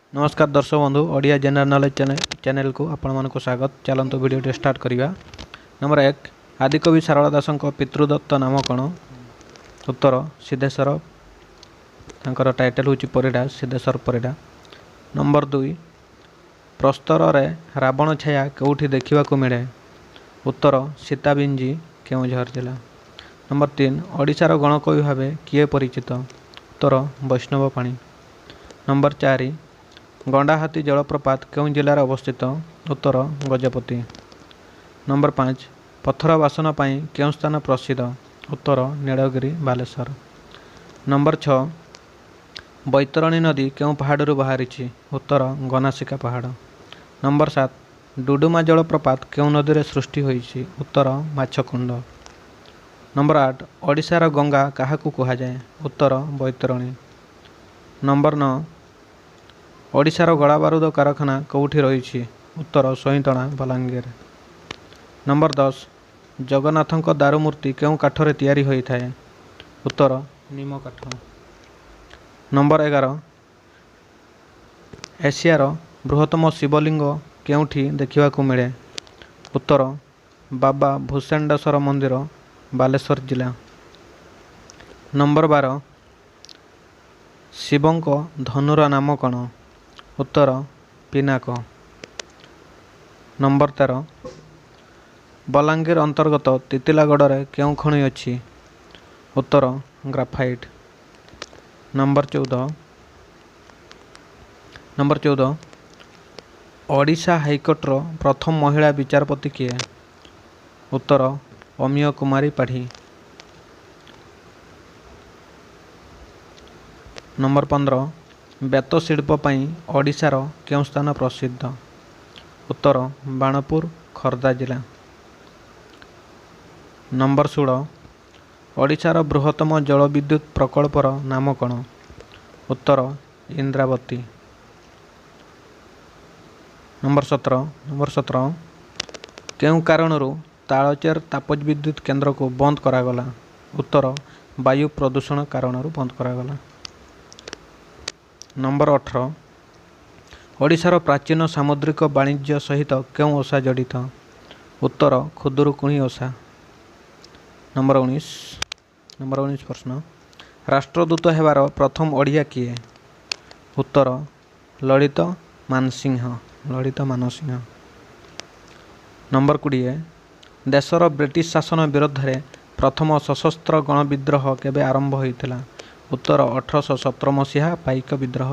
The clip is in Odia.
ନମସ୍କାର ଦର୍ଶକ ବନ୍ଧୁ, ଓଡ଼ିଆ ଜେନେରାଲ ନଲେଜ ଚ୍ୟାନେଲକୁ ଆପଣମାନଙ୍କୁ ସ୍ୱାଗତ। ଚାଲନ୍ତୁ ଭିଡ଼ିଓଟି ଷ୍ଟାର୍ଟ କରିବା। ନମ୍ବର 1, ଆଦିକବି ସାରଳା ଦାସଙ୍କ ପିତୃଦତ୍ତ ନାମ କ'ଣ? ଉତ୍ତର ସିଦ୍ଧେଶ୍ୱର। ତାଙ୍କର ଟାଇଟେଲ୍ ହେଉଛି ପରିଡ଼ା, ସିଦ୍ଧେଶ୍ୱର ପରିଡ଼ା। ନମ୍ବର 2, ପ୍ରସ୍ତରରେ ରାବଣ ଛାୟା କେଉଁଠି ଦେଖିବାକୁ ମିଳେ? ଉତ୍ତର ସୀତାବିଞ୍ଜି, କେଉଁଝର ଜିଲ୍ଲା। ନମ୍ବର 3, ଓଡ଼ିଶାର ଗଣକବି ଭାବେ କିଏ ପରିଚିତ? ଉତ୍ତର ବୈଷ୍ଣବ ପାଣି। ନମ୍ବର 4, ଗଣ୍ଡାହାତୀ ଜଳପ୍ରପାତ କେଉଁ ଜିଲ୍ଲାରେ ଅବସ୍ଥିତ? ଉତ୍ତର ଗଜପତି। ନମ୍ବର 5, ପଥର ବାସନ ପାଇଁ କେଉଁ ସ୍ଥାନ ପ୍ରସିଦ୍ଧ? ଉତ୍ତର ନୀଳଗିରି, ବାଲେଶ୍ୱର। ନମ୍ବର 6, ବୈତରଣୀ ନଦୀ କେଉଁ ପାହାଡ଼ରୁ ବାହାରିଛି? ଉତ୍ତର ଗନାସିକା ପାହାଡ଼। ନମ୍ବର 7, ଡୁଡୁମା ଜଳପ୍ରପାତ କେଉଁ ନଦୀରେ ସୃଷ୍ଟି ହୋଇଛି? ଉତ୍ତର ମାଛକୁଣ୍ଡ। ନମ୍ବର 8, ଓଡ଼ିଶାର ଗଙ୍ଗା କାହାକୁ କୁହାଯାଏ? ଉତ୍ତର ବୈତରଣୀ। ନମ୍ବର 9, ଓଡ଼ିଶାର ଗୋଳାବାରୁଦ କାରଖାନା କେଉଁଠି ରହିଛି? ଉତ୍ତର ସଇଁତଳା, ବଲାଙ୍ଗୀର। ନମ୍ବର 10, ଜଗନ୍ନାଥଙ୍କ ଦାରୁମୂର୍ତ୍ତି କେଉଁ କାଠରେ ତିଆରି ହୋଇଥାଏ? ଉତ୍ତର ନିମ କାଠ। ନମ୍ବର 11, ଏସିଆର ବୃହତ୍ତମ ଶିବଲିଙ୍ଗ କେଉଁଠି ଦେଖିବାକୁ ମିଳେ? ଉତ୍ତର ବାବା ଭୂଷେଣ୍ଡେଶ୍ୱର ମନ୍ଦିର, ବାଲେଶ୍ୱର ଜିଲ୍ଲା। ନମ୍ବର 12, ଶିବଙ୍କ ଧନୁର ନାମ କ'ଣ? ଉତ୍ତର ପିନାକ। ନମ୍ବର 13, ବଲାଙ୍ଗୀର ଅନ୍ତର୍ଗତ ତିତିଲାଗଡ଼ରେ କେଉଁ ଖଣି ଅଛି? ଉତ୍ତର ଗ୍ରାଫାଇଟ୍। ନମ୍ବର 14, ନମ୍ବର 14, ଓଡ଼ିଶା ହାଇକୋର୍ଟର ପ୍ରଥମ ମହିଳା ବିଚାରପତି କିଏ? ଉତ୍ତର ଅମୀୟ କୁମାରୀ ପାଢ଼ୀ। ନମ୍ବର 15, ବେତ ଶିଳ୍ପ ପାଇଁ ଓଡ଼ିଶାର କେଉଁ ସ୍ଥାନ ପ୍ରସିଦ୍ଧ? ଉତ୍ତର ବାଣପୁର, ଖୋର୍ଦ୍ଧା ଜିଲ୍ଲା। ନମ୍ବର 16, ଓଡ଼ିଶାର ବୃହତ୍ତମ ଜଳବିଦ୍ୟୁତ ପ୍ରକଳ୍ପର ନାମ କ'ଣ? ଉତ୍ତର ଇନ୍ଦ୍ରାବତୀ। ନମ୍ବର 17, ନମ୍ବର 17, କେଉଁ କାରଣରୁ ତାଳଚେର ତାପଜ ବିଦ୍ୟୁତ କେନ୍ଦ୍ରକୁ ବନ୍ଦ କରାଗଲା? ଉତ୍ତର ବାୟୁ ପ୍ରଦୂଷଣ କାରଣରୁ ବନ୍ଦ କରାଗଲା। ନମ୍ବର 18, ଓଡ଼ିଶାର ପ୍ରାଚୀନ ସାମୁଦ୍ରିକ ବାଣିଜ୍ୟ ସହିତ କେଉଁ ଓଷା ଜଡ଼ିତ? ଉତ୍ତର ଖୁଦୁରୁକୁଣୀ ଓଷା। ନମ୍ବର 19, ନମ୍ବର 19 ପ୍ରଶ୍ନ, ରାଷ୍ଟ୍ରଦୂତ ହେବାର ପ୍ରଥମ ଓଡ଼ିଆ କିଏ? ଉତ୍ତର ଲଳିତ ମାନସିଂହ, ଲଳିତ ମାନସିଂହ। ନମ୍ବର 20, ଦେଶର ବ୍ରିଟିଶ ଶାସନ ବିରୁଦ୍ଧରେ ପ୍ରଥମ ସଶସ୍ତ୍ର ଗଣବିଦ୍ରୋହ କେବେ ଆରମ୍ଭ ହୋଇଥିଲା? ଉତ୍ତର 1817 ମସିହା ପାଇକ ବିଦ୍ରୋହ।